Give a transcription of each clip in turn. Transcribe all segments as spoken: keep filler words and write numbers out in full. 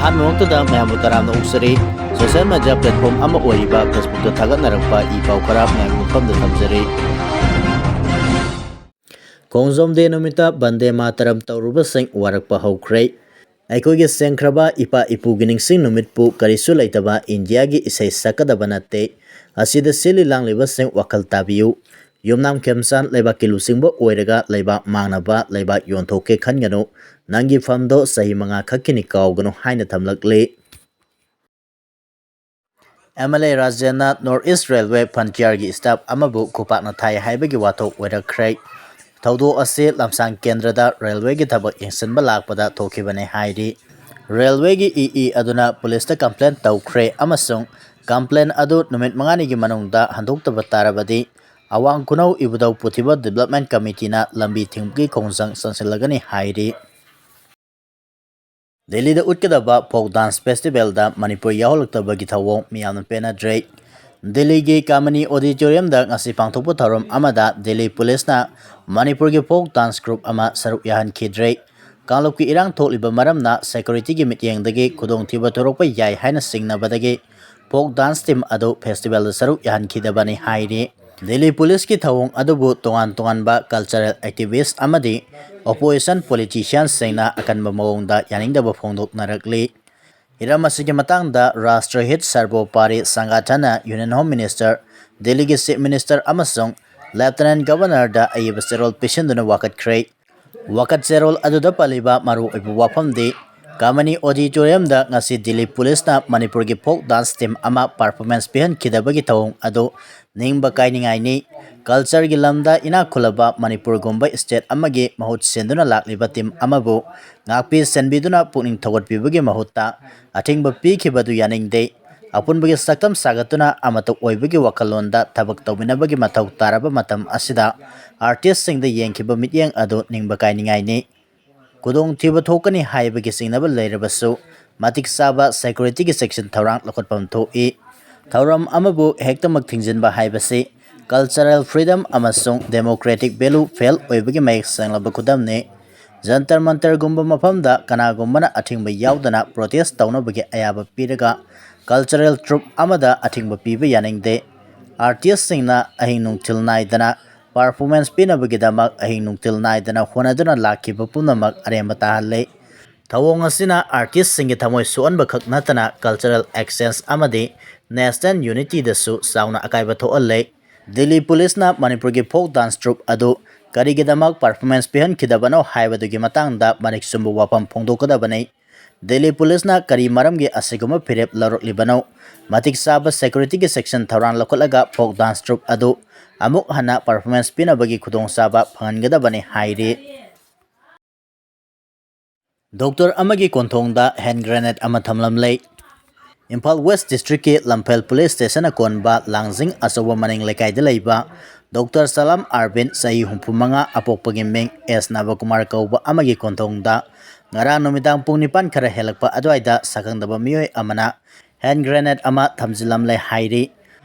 ꯑꯍꯥꯟꯕꯃꯛꯇꯗ ꯃꯌꯥꯝꯕꯨ ꯇꯔꯥꯝꯅ ꯑꯣꯛꯆꯔꯤ꯫ Social media platform ꯑꯃ ꯑꯣꯏꯔꯤꯕ Facebookꯇ ꯊꯥꯒꯠꯅꯔꯛꯄ ꯏ ꯄꯥꯎ ꯈꯔ ꯃꯌꯥꯝꯒꯤ ꯃꯐꯝꯗ ꯊꯝꯖꯔꯤ꯫ ꯈꯣꯡꯖꯣꯝ ꯗꯦ ꯅꯨꯃꯤꯠꯇ ꯕꯟꯗꯦ ꯃꯥꯇꯔꯝ ꯇꯧꯔꯨꯕꯁꯤꯡ ꯋꯥꯔꯛꯄ ꯍꯧꯈ꯭ꯔꯦ꯫ ꯑꯩꯈꯣꯏꯒꯤ ꯁꯦꯡꯈ꯭ꯔꯕ ꯏꯄꯥ ꯏꯄꯨꯒꯤ ꯅꯤꯡꯁꯤꯡ ꯅꯨꯃꯤꯠꯄꯨ ꯀꯔꯤꯁꯨ ꯂꯩꯇꯕ ꯏꯟꯗꯤꯌꯥꯒꯤ ꯏꯁꯩ ꯁꯛꯀꯗꯕ ꯅꯠꯇꯦ꯫ ꯑꯁꯤꯗ ꯁꯤꯜꯂꯤ ꯂꯥꯡꯂꯤꯕꯁꯤꯡ ꯋꯥꯈꯜ ꯇꯥꯕꯤꯌꯨ꯫ ꯌꯨꯝꯅꯥꯝ ꯈꯦꯝꯆꯥꯟ ꯂꯩꯕꯥꯛꯀꯤ ꯂꯨꯆꯤꯡꯕ ꯑꯣꯏꯔꯒ ꯂꯩꯕꯥꯛ ꯃꯥꯡꯅꯕ ꯂꯩꯕꯥꯛ ꯌꯣꯟꯊꯣꯛꯀꯦ ꯈꯟꯒꯅꯨ꯫ ꯅꯪꯒꯤ ꯐꯝꯗꯣ ꯆꯍꯤ ꯃꯉꯥ ꯈꯛꯀꯤꯅꯤ ꯀꯥꯎꯒꯅꯨ ꯍꯥꯏꯅ ꯊꯝꯂꯛꯂꯤ꯫ MLA ꯔꯥꯖꯦꯟꯅ North East Railway Frontierꯒꯤ staff ꯑꯃꯕꯨ ꯈꯨꯄꯥꯛꯅ ꯊꯥꯏ ꯍꯥꯏꯕꯒꯤ ꯋꯥꯊꯣꯛ ꯑꯣꯏꯔꯛꯈ꯭ꯔꯦ꯫ ꯊꯧꯗꯣꯛ ꯑꯁꯤ ꯂꯝꯁꯥꯡ ꯀꯦꯟꯗ꯭ꯔꯗ railwayꯒꯤ ꯊꯕꯛ ꯌꯦꯡꯁꯤꯟꯕ ꯂꯥꯛꯄꯗ ꯊꯣꯛꯈꯤꯕꯅꯤ ꯍꯥꯏꯔꯤ꯫ Railwayꯒꯤ EE ꯑꯗꯨꯅ policeꯇ complain ꯇꯧꯈ꯭ꯔꯦ ꯑꯃꯁꯨꯡ complain ꯑꯗꯨ ꯅꯨꯃꯤꯠ ꯃꯉꯥꯅꯤꯒꯤ ꯃꯅꯨꯡꯗ ꯍꯟꯗꯣꯛꯇꯕ ꯇꯥꯔꯕꯗꯤ ꯑꯋꯥꯡ ꯈꯨꯅꯧ ꯏꯕꯨꯙꯧ ꯄꯨꯊꯤꯕ Development Committeeꯅ ꯂꯝꯕꯤ ꯊꯤꯡꯕꯒꯤ ꯈꯣꯡꯖꯪ ꯆꯪꯁꯤꯜꯂꯒꯅꯤ ꯍꯥꯏꯔꯤ꯫ ꯗꯦꯜꯂꯤꯗ ꯎꯠꯀꯗꯕ folk dance festivalꯗ ꯃꯅꯤꯄꯨꯔ ꯌꯥꯎꯍꯜꯂꯛꯇꯕꯒꯤ ꯊꯧꯑꯣꯡ ꯃꯤꯌꯥꯝꯅ ꯄꯦꯟꯅꯗ꯭ꯔꯦ꯫ ꯗꯦꯜꯂꯤꯒꯤ ꯀꯥꯃꯅꯤ Auditoriumꯗ ꯉꯁꯤ ꯄꯥꯡꯊꯣꯛꯄ ꯊꯧꯔꯝ ꯑꯃꯗ ꯗꯦꯜꯂꯤ policeꯅ ꯃꯅꯤꯄꯨꯔꯒꯤ folk dance group ꯑꯃ ꯁꯔꯨꯛ ꯌꯥꯍꯟꯈꯤꯗ꯭ꯔꯦ꯫ ꯀꯥꯡꯂꯨꯞꯀꯤ ꯏꯔꯥꯡ ꯊꯣꯛꯂꯤꯕ ꯃꯔꯝꯅ securityꯒꯤ ꯃꯤꯠꯌꯦꯡꯗꯒꯤ ꯈꯨꯗꯣꯡꯊꯤꯕ ꯊꯣꯔꯛꯄ ꯌꯥꯏ ꯍꯥꯏꯅ ꯆꯤꯡꯅꯕꯗꯒꯤ folk dance team ꯑꯗꯨ festivalꯗ ꯁꯔꯨꯛ ꯌꯥꯍꯟꯈꯤꯗꯕꯅꯤ ꯍꯥꯏꯔꯤ꯫ ꯗꯦꯜꯂꯤ policeꯀꯤ ꯊꯧꯑꯣꯡ ꯑꯗꯨꯕꯨ ꯇꯣꯉꯥꯟ ꯇꯣꯉꯥꯟꯕ cultural activist ꯑꯃꯗꯤ opposition politicianꯁꯤꯡꯅ ꯑꯀꯟꯕ ꯃꯑꯣꯡꯗ ꯌꯥꯅꯤꯡꯗꯕ ꯐꯣꯡꯗꯣꯛꯅꯔꯛꯂꯤ꯫ ꯍꯤꯔꯝ ꯑꯁꯤꯒꯤ ꯃꯇꯥꯡꯗ Rashtriya Hit Sarvopari Sangathanꯅ Union Home Minister, ꯗꯦꯜꯂꯤꯒꯤ Chief Minister ꯑꯃꯁꯨꯡ Lieutenant Governorꯗ ꯑꯏꯕ ꯆꯦꯔꯣꯜ ꯄꯤꯁꯤꯟꯗꯨꯅ ꯋꯥꯀꯠꯈ꯭ꯔꯦ꯫ ꯋꯥꯀꯠ ꯆꯦꯔꯣꯜ ꯑꯗꯨꯗ ꯄꯜꯂꯤꯕ ꯃꯔꯨꯑꯣꯏꯕ ꯋꯥꯐꯝꯗꯤ ꯀꯥꯃꯅꯤ Auditoriumꯗ ꯉꯁꯤ ꯗꯦꯜꯂꯤ policeꯅ ꯃꯅꯤꯄꯨꯔꯒꯤ folk dance team ꯑꯃ performance ꯄꯤꯍꯟꯈꯤꯗꯕꯒꯤ ꯊꯧꯑꯣꯡ ꯑꯗꯨ ꯅꯤꯡꯕ ꯀꯥꯏꯅꯤꯡꯉꯥꯏꯅꯤ꯫ Cultureꯒꯤ ꯂꯝꯗ ꯏꯅꯥꯛ ꯈꯨꯜꯂꯕ ꯃꯅꯤꯄꯨꯔꯒꯨꯝꯕ state ꯑꯃꯒꯤ ꯃꯍꯨꯠ ꯁꯤꯟꯗꯨꯅ ꯂꯥꯛꯂꯤꯕ team ꯑꯃꯕꯨ ꯉꯥꯛꯄꯤ ꯁꯦꯟꯕꯤꯗꯨꯅ ꯄꯨꯛꯅꯤꯡ ꯊꯧꯒꯠꯄꯤꯕꯒꯤ ꯃꯍꯨꯠꯇ ꯑꯊꯤꯡꯕ ꯄꯤꯈꯤꯕꯗꯨ ꯌꯥꯅꯤꯡꯗꯦ꯫ ꯑꯄꯨꯟꯕꯒꯤ ꯁꯛꯇꯝ ꯁꯥꯒꯠꯇꯨꯅ ꯑꯃꯠꯇ ꯑꯣꯏꯕꯒꯤ ꯋꯥꯈꯜꯂꯣꯟꯗ ꯊꯕꯛ ꯇꯧꯃꯤꯟꯅꯕꯒꯤ ꯃꯊꯧ ꯇꯥꯔꯕ ꯃꯇꯝ ꯑꯁꯤꯗ artistꯁꯤꯡꯗ ꯌꯦꯡꯈꯤꯕ ꯃꯤꯠꯌꯦꯡ ꯑꯗꯨ ꯅꯤꯡꯕ ꯀꯥꯏꯅꯤꯡꯉꯥꯏꯅꯤ꯫ ꯈꯨꯗꯣꯡꯊꯤꯕ ꯊꯣꯛꯀꯅꯤ ꯍꯥꯏꯕꯒꯤ ꯆꯤꯡꯅꯕ ꯂꯩꯔꯕꯁꯨ ꯃꯇꯤꯛ ꯆꯥꯕ securityꯒꯤ ꯆꯦꯛꯁꯤꯟ ꯊꯧꯔꯥꯡ ꯂꯧꯈꯠꯐꯝ ꯊꯣꯛꯏ꯫ ꯊꯧꯔꯝ ꯑꯃꯕꯨ ꯍꯦꯛꯇꯃꯛ ꯊꯤꯡꯖꯤꯟꯕ ꯍꯥꯏꯕꯁꯤ cultural freedom ꯑꯃꯁꯨꯡ democratic value fail ꯑꯣꯏꯕꯒꯤ ꯃꯌꯦꯛ ꯁꯦꯡꯂꯕ ꯈꯨꯗꯝꯅꯤ꯫ ꯖꯟꯇꯔ ꯃꯟꯇꯔꯒꯨꯝꯕ ꯃꯐꯝꯗ ꯀꯅꯥꯒꯨꯝꯕꯅ ꯑꯊꯤꯡꯕ ꯌꯥꯎꯗꯅ ꯄ꯭ꯔꯣꯇꯦꯁ ꯇꯧꯅꯕꯒꯤ ꯑꯌꯥꯕ ꯄꯤꯔꯒ ꯀꯜꯆꯔꯦꯜ ꯇ꯭ꯔꯨꯞ ꯑꯃꯗ ꯑꯊꯤꯡꯕ ꯄꯤꯕ ꯌꯥꯅꯤꯡꯗꯦ꯫ ꯑꯥꯔꯇꯤꯁꯁꯤꯡꯅ ꯑꯍꯤꯡ ꯅꯨꯡꯊꯤꯜ ꯅꯥꯏꯗꯅ ꯄꯔꯐꯣꯔꯃꯦꯟꯁ ꯄꯤꯅꯕꯒꯤꯗꯃꯛ ꯑꯍꯤꯡ ꯅꯨꯡꯊꯤꯜ ꯅꯥꯏꯗꯅ ꯍꯣꯠꯅꯗꯨꯅ ꯂꯥꯛꯈꯤꯕ ꯄꯨꯝꯅꯃꯛ ꯑꯔꯦꯝꯕ ꯇꯥꯍꯜꯂꯦ꯫ ꯊꯧꯑꯣꯡ ꯑꯁꯤꯅ ꯑꯥꯔꯇꯤꯁꯁꯤꯡꯒꯤ ꯊꯃꯣꯏ ꯁꯣꯛꯍꯟꯕ ꯈꯛ ꯅꯠꯇꯅ ꯀꯜꯆꯔꯦꯜ ꯑꯦꯛꯁꯆꯦꯟꯖ ꯑꯃꯗꯤ ꯅꯦꯁꯅꯦꯜ ꯌꯨꯅꯤꯇꯤꯗꯁꯨ ꯆꯥꯎꯅ ꯑꯀꯥꯏꯕ ꯊꯣꯛꯍꯜꯂꯦ꯫ ꯗꯤꯜꯂꯤ ꯄꯨꯂꯤꯁꯅ ꯃꯅꯤꯄꯨꯔꯒꯤ ꯐꯣꯛ ꯗꯥꯟꯁ ꯇ꯭ꯔꯨꯞ ꯑꯗꯨ ꯀꯔꯤꯒꯤꯗꯃꯛ ꯄꯔꯐꯣꯔꯃꯦꯟꯁ ꯄꯤꯍꯟꯈꯤꯗꯕꯅꯣ ꯍꯥꯏꯕꯗꯨꯒꯤ ꯃꯇꯥꯡꯗ ꯃꯔꯤꯛ ꯆꯨꯝꯕ ꯋꯥꯐꯝ ꯐꯣꯡꯗꯣꯛꯀꯗꯕꯅꯤ꯫ ꯗꯤꯜꯂꯤ ꯄꯨꯂꯤꯁꯅ ꯀꯔꯤ ꯃꯔꯝꯒꯤ ꯑꯁꯤꯒꯨꯝꯕ ꯐꯤꯔꯦꯞ ꯂꯧꯔꯛꯂꯤꯕꯅꯣ? ꯃꯇꯤꯛ ꯆꯥꯕ ꯁꯦꯀ꯭ꯌꯨꯔꯤꯇꯤꯒꯤ ꯁꯦꯛꯁꯟ ꯊꯧꯔꯥꯡ ꯂꯧꯈꯠꯂꯒ ꯐꯣꯛ ꯗꯥꯟꯁ ꯇ꯭ꯔꯨꯞ ꯑꯗꯨ ꯑꯃꯨꯛ ꯍꯟꯅ ꯄꯔꯐꯣꯔꯃꯦꯟꯁ ꯄꯤꯅꯕꯒꯤ ꯈꯨꯗꯣꯡꯆꯥꯕ ꯐꯪꯍꯟꯒꯗꯕꯅꯤ ꯍꯥꯏꯔꯤ꯫ ꯗꯣꯛꯇꯔ ꯑꯃꯒꯤ ꯀꯣꯟꯊꯣꯡꯗ ꯍꯦꯟ ꯒ꯭ꯔꯦꯅꯦꯗ ꯑꯃ ꯊꯝꯂꯝꯂꯦ꯫ ꯏꯝꯐꯥꯜ ꯋꯦꯁ ꯗꯤꯁꯇ꯭ꯔꯤꯛꯀꯤ ꯂꯝꯐꯦꯜ ꯄꯨꯂꯤꯁ ꯁ꯭ꯇꯦꯁꯟꯅ ꯀꯣꯟꯕ ꯂꯥꯡꯖꯤꯡ ꯑꯆꯧꯕ ꯃꯅꯤꯡ ꯂꯩꯀꯥꯏꯗ ꯂꯩꯕ ꯗꯣꯛꯇꯔ ꯁꯂꯥꯝ ꯑꯥꯔꯕꯤꯟ, ꯆꯍꯤ ꯍꯨꯝꯐꯨ ꯃꯉꯥ, ꯑꯄꯣꯛꯄꯒꯤ ꯃꯤꯡ ꯑꯦꯁ ꯅꯕꯀꯨꯃꯥꯔ ꯀꯧꯕ ꯑꯃꯒꯤ ꯀꯣꯟꯊꯣꯡꯗ ꯉꯔꯥꯡ ꯅꯨꯃꯤꯗꯥꯡ ꯄꯨꯡ ꯅꯤꯄꯥꯟ ꯈꯔ ꯍꯦꯜꯂꯛꯄ ꯑꯗꯨꯋꯥꯏꯗ ꯁꯛꯈꯪꯗꯕ ꯃꯤꯑꯣꯏ ꯑꯃꯅ ꯍꯦꯟ ꯒ꯭ꯔꯦꯅꯦꯗ ꯑꯃ ꯊꯝꯖꯤꯜꯂꯝꯂꯦ ꯍꯥꯏꯔꯤ꯫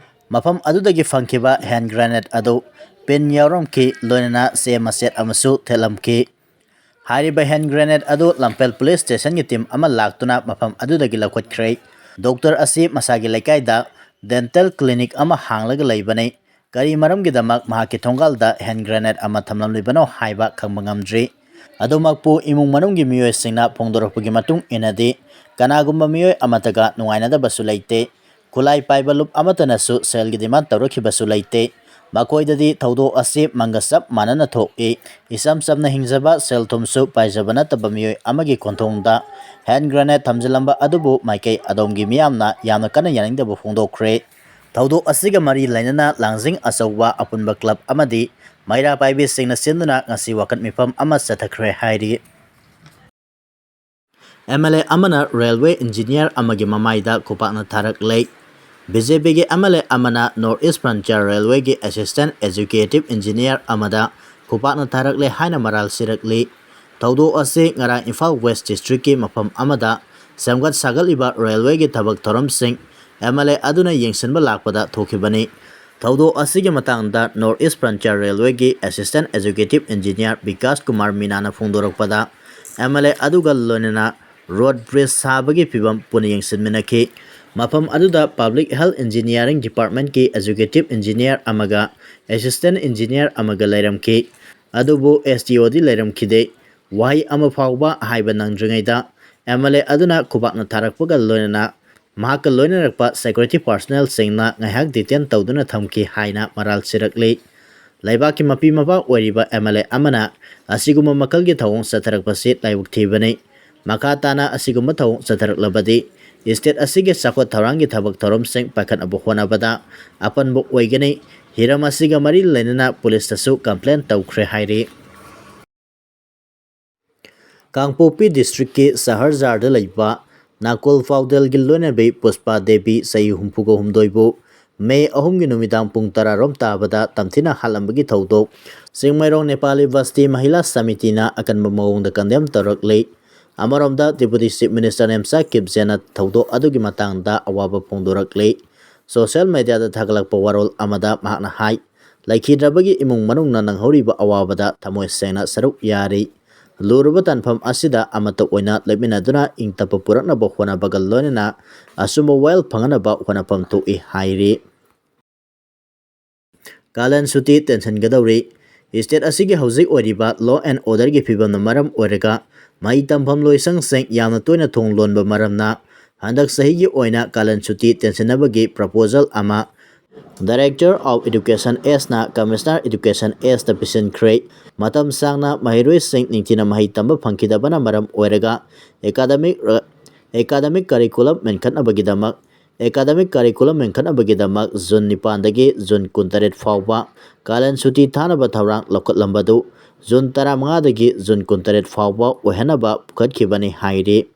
ꯃꯐꯝ ꯑꯗꯨꯗꯒꯤ ꯐꯪꯈꯤꯕ ꯍꯦꯟ ꯒ꯭ꯔꯦꯅꯦꯗ ꯑꯗꯨ ꯄꯤꯟ ꯌꯥꯎꯔꯝꯈꯤ, ꯂꯣꯏꯅꯅ ꯆꯦ ꯃꯆꯦꯠ ꯑꯃꯁꯨ ꯊꯦꯠꯂꯝꯈꯤ꯫ ꯍꯥꯏꯔꯤꯕ ꯍꯦꯟ ꯒ꯭ꯔꯦꯅꯦꯗ ꯑꯗꯨ ꯂꯝꯐꯦꯜ ꯄꯨꯂꯤꯁ ꯁ꯭ꯇꯦꯁꯟꯒꯤ ꯇꯤꯝ ꯑꯃ ꯂꯥꯛꯇꯨꯅ ꯃꯐꯝ ꯑꯗꯨꯗꯒꯤ ꯂꯧꯈꯠꯈ꯭ꯔꯦ꯫ ꯗꯣꯛꯇꯔ ꯑꯁꯤ ꯃꯁꯥꯒꯤ ꯂꯩꯀꯥꯏꯗ ꯗꯦꯟꯇꯦꯜ ꯀ꯭ꯂꯤꯅꯤꯛ ꯑꯃ ꯍꯥꯡꯂꯒ ꯂꯩꯕꯅꯤ꯫ ꯀꯔꯤ ꯃꯔꯝꯒꯤꯗꯃꯛ ꯃꯍꯥꯛꯀꯤ ꯊꯣꯡꯒꯥꯜꯗ ꯍꯦꯟ ꯒ꯭ꯔꯦꯅꯦꯗ ꯑꯃ ꯊꯝꯂꯝꯂꯤꯕꯅꯣ ꯍꯥꯏꯕ ꯈꯪꯕ ꯉꯝꯗ꯭ꯔꯤ꯫ ꯑꯗꯨꯃꯛꯄꯨ ꯏꯃꯨꯡ ꯃꯅꯨꯡꯒꯤ ꯃꯤꯑꯣꯏꯁꯤꯡꯅ ꯐꯣꯡꯗꯣꯔꯛꯄꯒꯤ ꯃꯇꯨꯡ ꯏꯟꯅꯗꯤ, ꯀꯅꯥꯒꯨꯝꯕ ꯃꯤꯑꯣꯏ ꯑꯃꯠꯇꯒ ꯅꯨꯡꯉꯥꯏꯅꯗꯕꯁꯨ ꯂꯩꯇꯦ꯫ ꯈꯨꯠꯂꯥꯏ ꯄꯥꯏꯕ ꯂꯨꯞ ꯑꯃꯠꯇꯅꯁꯨ ꯁꯦꯜꯒꯤ ꯗꯤꯃꯥꯟ ꯇꯧꯔꯛꯈꯤꯕꯁꯨ ꯂꯩꯇꯦ꯫ ꯃꯈꯣꯏꯗꯗꯤ ꯊꯧꯗꯣꯛ ꯑꯁꯤ ꯃꯪꯒ ꯆꯞ ꯃꯥꯟꯅꯅ ꯊꯣꯛꯏ꯫ ꯏꯆꯝ ꯆꯝꯅ ꯍꯤꯡꯖꯕ, ꯁꯦꯜ ꯊꯨꯝꯁꯨ ꯄꯥꯏꯖꯕ ꯅꯠꯇꯕ ꯃꯤꯑꯣꯏ ꯑꯃꯒꯤ ꯀꯣꯟꯊꯣꯡꯗ ꯍꯦꯟ ꯒ꯭ꯔꯦꯅꯦꯗ ꯊꯝꯖꯤꯜꯂꯝꯕ ꯑꯗꯨꯕꯨ ꯃꯥꯏꯀꯩ ꯑꯗꯣꯝꯒꯤ ꯃꯤꯌꯥꯝꯅ ꯌꯥꯝꯅ ꯀꯟꯅ ꯌꯥꯅꯤꯡꯗꯕ ꯐꯣꯡꯗꯣꯛꯈ꯭ꯔꯦ꯫ ꯊꯧꯗꯣꯛ ꯑꯁꯤꯒ ꯃꯔꯤ ꯂꯩꯅꯅ ꯂꯥꯡꯖꯤꯡ ꯑꯆꯧꯕ ꯑꯄꯨꯟꯕ ꯀ꯭ꯂꯕ ꯑꯃꯗꯤ ꯃꯩꯔꯥ ꯄꯥꯏꯕꯤꯁꯤꯡꯅ ꯁꯤꯟꯗꯨꯅ ꯉꯁꯤ ꯋꯥꯀꯠ ꯃꯤꯐꯝ ꯑꯃ ꯆꯠꯊꯈ꯭ꯔꯦ ꯍꯥꯏꯔꯤ꯫ ꯑꯦꯝ ꯑꯦꯜ ꯑꯦ ꯑꯃꯅ ꯔꯦꯜꯋꯦ ꯏꯟꯖꯤꯅꯤꯌꯥꯔ ꯑꯃꯒꯤ ꯃꯃꯥꯏꯗ ꯈꯨꯄꯥꯛꯅ ꯊꯥꯔꯛꯂꯦ꯫ ꯕꯤ ꯖꯦ ꯄꯤꯒꯤ ꯑꯦꯝ ꯑꯦꯜ ꯑꯦ ꯑꯃꯅ ꯅꯣꯔꯠ ꯏꯁ ꯐ꯭ꯔꯟꯇꯤꯌꯔ ꯔꯦꯜꯋꯦꯒꯤ ꯑꯦꯁꯤꯁꯇꯦꯟ ꯑꯦꯖꯨꯀꯦꯇꯤꯚ ꯏꯟꯖꯤꯅꯤꯌꯥꯔ ꯑꯃꯗ ꯈꯨꯄꯥꯛꯅ ꯊꯥꯔꯛꯂꯦ ꯍꯥꯏꯅ ꯃꯔꯥꯜ ꯁꯤꯔꯛꯂꯤ꯫ ꯊꯧꯗꯣꯛ ꯑꯁꯤ ꯉꯔꯥꯡ ꯏꯝꯐꯥꯜ ꯋꯦꯁ ꯗꯤꯁꯇ꯭ꯔꯤꯛꯀꯤ ꯃꯐꯝ ꯑꯃꯗ ꯁꯦꯝꯒꯠ ꯁꯥꯒꯠꯂꯤꯕ ꯔꯦꯜꯋꯦꯒꯤ ꯊꯕꯛ ꯊꯧꯔꯝꯁꯤꯡ ꯑꯦꯝ ꯑꯦꯜ ꯑꯦ ꯑꯗꯨꯅ ꯌꯦꯡꯁꯤꯟꯕ ꯂꯥꯛꯄꯗ ꯊꯣꯛꯈꯤꯕꯅꯤ꯫ ꯊꯧꯗꯣꯛ ꯑꯁꯤꯒꯤ ꯃꯇꯥꯡꯗ North East Frontier Railwayꯒꯤ Assistant Executive Engineer Vikas Kumar ꯃꯤꯅꯥꯅ ꯐꯣꯡꯗꯣꯔꯛꯄꯗ, MLA ꯑꯗꯨꯒ ꯂꯣꯏꯅꯅ road bridge ꯁꯥꯕꯒꯤ ꯐꯤꯕꯝ ꯄꯨꯟꯅ ꯌꯦꯡꯁꯤꯟꯃꯤꯟꯅꯈꯤ꯫ ꯃꯐꯝ ꯑꯗꯨꯗ Public Health Engineering Departmentꯀꯤ Executive Engineer ꯑꯃꯒ Assistant Engineer ꯑꯃꯒ ꯂꯩꯔꯝꯈꯤ, ꯑꯗꯨꯕꯨ SDOꯗꯤ ꯂꯩꯔꯝꯈꯤꯗꯦ꯫ ꯋꯥꯍꯩ ꯑꯃ ꯐꯥꯎꯕ ꯍꯥꯏꯕ ꯅꯪꯗ꯭ꯔꯤꯉꯩꯗ MLA ꯑꯗꯨꯅ ꯈꯨꯕꯥꯛꯅ ꯊꯥꯔꯛꯄꯒ ꯂꯣꯏꯅꯅ ꯃꯍꯥꯛꯀ ꯂꯣꯏꯅꯔꯛꯄ security personnelꯁꯤꯡꯅ ꯉꯥꯏꯍꯥꯛ detain ꯇꯧꯗꯨꯅ ꯊꯝꯈꯤ ꯍꯥꯏꯅ ꯃꯔꯥꯜ ꯁꯤꯔꯛꯂꯤ꯫ ꯂꯩꯕꯥꯛꯀꯤ ꯃꯄꯤ ꯃꯄꯥ ꯑꯣꯏꯔꯤꯕ MLA ꯑꯃꯅ ꯑꯁꯤꯒꯨꯝꯕ ꯃꯈꯜꯒꯤ ꯊꯧꯑꯣꯡ ꯆꯠꯊꯔꯛꯄꯁꯤ ꯂꯥꯏꯕꯛ ꯊꯤꯕꯅꯤ꯫ ꯃꯈꯥ ꯇꯥꯅ ꯑꯁꯤꯒꯨꯝꯕ ꯊꯧꯑꯣꯡ ꯆꯠꯊꯔꯛꯂꯕꯗꯤ state ꯑꯁꯤꯒꯤ ꯆꯥꯎꯈꯠ ꯊꯧꯔꯥꯡꯒꯤ ꯊꯕꯛ ꯊꯧꯔꯝꯁꯤꯡ ꯄꯥꯏꯈꯠꯅꯕ ꯍꯣꯠꯅꯕꯗ ꯑꯄꯟꯕ ꯑꯣꯏꯒꯅꯤ꯫ ꯍꯤꯔꯝ ꯑꯁꯤꯒ ꯃꯔꯤ ꯂꯩꯅꯅ ꯄꯨꯂꯤꯁꯇꯁꯨ complain ꯇꯧꯈ꯭ꯔꯦ ꯍꯥꯏꯔꯤ꯫ ꯀꯥꯡꯄꯣꯛꯄꯤ districtꯀꯤ ꯁꯍꯔꯖꯥꯔꯗ ꯂꯩꯕ ꯅꯥꯀꯣꯜ ꯐꯥꯎꯗꯦꯜꯒꯤ ꯂꯣꯏꯅꯕꯤ ꯄꯨꯁꯄꯥ ꯗꯦꯕꯤ, ꯆꯍꯤ ꯍꯨꯝꯐꯨꯒ ꯍꯨꯝꯗꯣꯏꯕꯨ May ꯑꯍꯨꯝꯒꯤ ꯅꯨꯃꯤꯗꯥꯡ ꯄꯨꯡ ꯇꯔꯥ ꯔꯣꯝ ꯇꯥꯕꯗ ꯇꯝꯊꯤꯅ ꯍꯥꯠꯂꯝꯕꯒꯤ ꯊꯧꯗꯣꯛ ꯆꯤꯡꯃꯩꯔꯣꯡ ꯅꯦꯄꯥꯂꯤ ꯕꯁꯇꯤ ꯃꯍꯤꯂꯥ ꯁꯃꯤꯇꯤꯅ ꯑꯀꯟꯕ ꯃꯑꯣꯡꯗ condemn ꯇꯧꯔꯛꯂꯤ꯫ ꯑꯃꯔꯣꯝꯗ Deputy Chief Minister ꯅꯦꯝꯆꯥ ꯀꯤꯞꯖꯦꯅ ꯊꯧꯗꯣꯛ ꯑꯗꯨꯒꯤ ꯃꯇꯥꯡꯗ ꯑꯋꯥꯕ ꯐꯣꯡꯗꯣꯔꯛꯂꯤ꯫ Social mediaꯗ ꯊꯥꯒꯠꯂꯛꯄ ꯋꯥꯔꯣꯜ ꯑꯃꯗ ꯃꯍꯥꯛꯅ ꯍꯥꯏ, ꯂꯩꯈꯤꯗ꯭ꯔꯕꯒꯤ ꯏꯃꯨꯡ ꯃꯅꯨꯡꯅ ꯅꯪꯍꯧꯔꯤꯕ ꯑꯋꯥꯕꯗ ꯊꯃꯣꯏ ꯁꯦꯡꯅ ꯁꯔꯨꯛ ꯌꯥꯔꯤ꯫ ꯂꯨꯔꯕ ꯇꯥꯟꯐꯝ ꯑꯁꯤꯗ ꯑꯃꯠꯇ ꯑꯣꯏꯅ ꯂꯦꯞꯃꯤꯟꯅꯗꯨꯅ ꯏꯪ ꯇꯞꯄ ꯄꯨꯔꯛꯅꯕ ꯍꯣꯠꯅꯕꯒ ꯂꯣꯏꯅꯅ ꯑꯆꯨꯝꯕ ꯋꯥꯌꯦꯜ ꯐꯪꯍꯟꯅꯕ ꯍꯣꯠꯅꯐꯝ ꯊꯣꯛꯏ ꯍꯥꯏꯔꯤ꯫ ꯀꯥꯂꯦꯟ ꯁꯨꯇꯤ ꯇꯦꯟꯁꯤꯟꯒꯗꯧꯔꯤ꯫ State ꯑꯁꯤꯒꯤ ꯍꯧꯖꯤꯛ ꯑꯣꯏꯔꯤꯕ law and orderꯒꯤ ꯐꯤꯕꯝꯅ ꯃꯔꯝ ꯑꯣꯏꯔꯒ ꯃꯍꯩ ꯇꯝꯐꯝ ꯂꯣꯏꯁꯪꯁꯤꯡ ꯌꯥꯝꯅ ꯇꯣꯏꯅ ꯊꯣꯡ ꯂꯣꯟꯕ ꯃꯔꯝꯅ ꯍꯟꯗꯛ ꯆꯍꯤꯒꯤ ꯑꯣꯏꯅ ꯀꯥꯂꯦꯟ ꯁꯨꯇꯤ ꯇꯦꯟꯁꯤꯟꯅꯕꯒꯤ proposal ꯑꯃ Director of Education Sꯅ Commissioner Education Sꯇ ꯄꯤꯁꯤꯟꯈ꯭ꯔꯦ꯫ ꯃꯇꯝ ꯁꯥꯡꯅ ꯃꯍꯩꯔꯣꯏꯁꯤꯡ ꯅꯤꯡꯊꯤꯅ ꯃꯍꯩ ꯇꯝꯕ ꯐꯪꯈꯤꯗꯕꯅ ꯃꯔꯝ ꯑꯣꯏꯔꯒ academic, academic curriculum ꯃꯦꯟꯈꯠꯅꯕꯒꯤꯗꯃꯛ, academic curriculum ꯃꯦꯟꯈꯠꯅꯕꯒꯤꯗꯃꯛ June ꯅꯤꯄꯥꯟꯗꯒꯤ June ꯀꯨꯟꯇꯔꯦꯠ ꯐꯥꯎꯕ ꯀꯥꯂꯦꯟ ꯁꯨꯇꯤ ꯊꯥꯅꯕ ꯊꯧꯔꯥꯡ ꯂꯧꯈꯠꯂꯝꯕꯗꯨ June ꯇꯔꯥꯃꯉꯥꯗꯒꯤ June ꯀꯨꯟꯇꯔꯦꯠ ꯐꯥꯎꯕ ꯑꯣꯏꯍꯟꯅꯕ ꯄꯨꯈꯠꯈꯤꯕꯅꯤ ꯍꯥꯏꯔꯤ꯫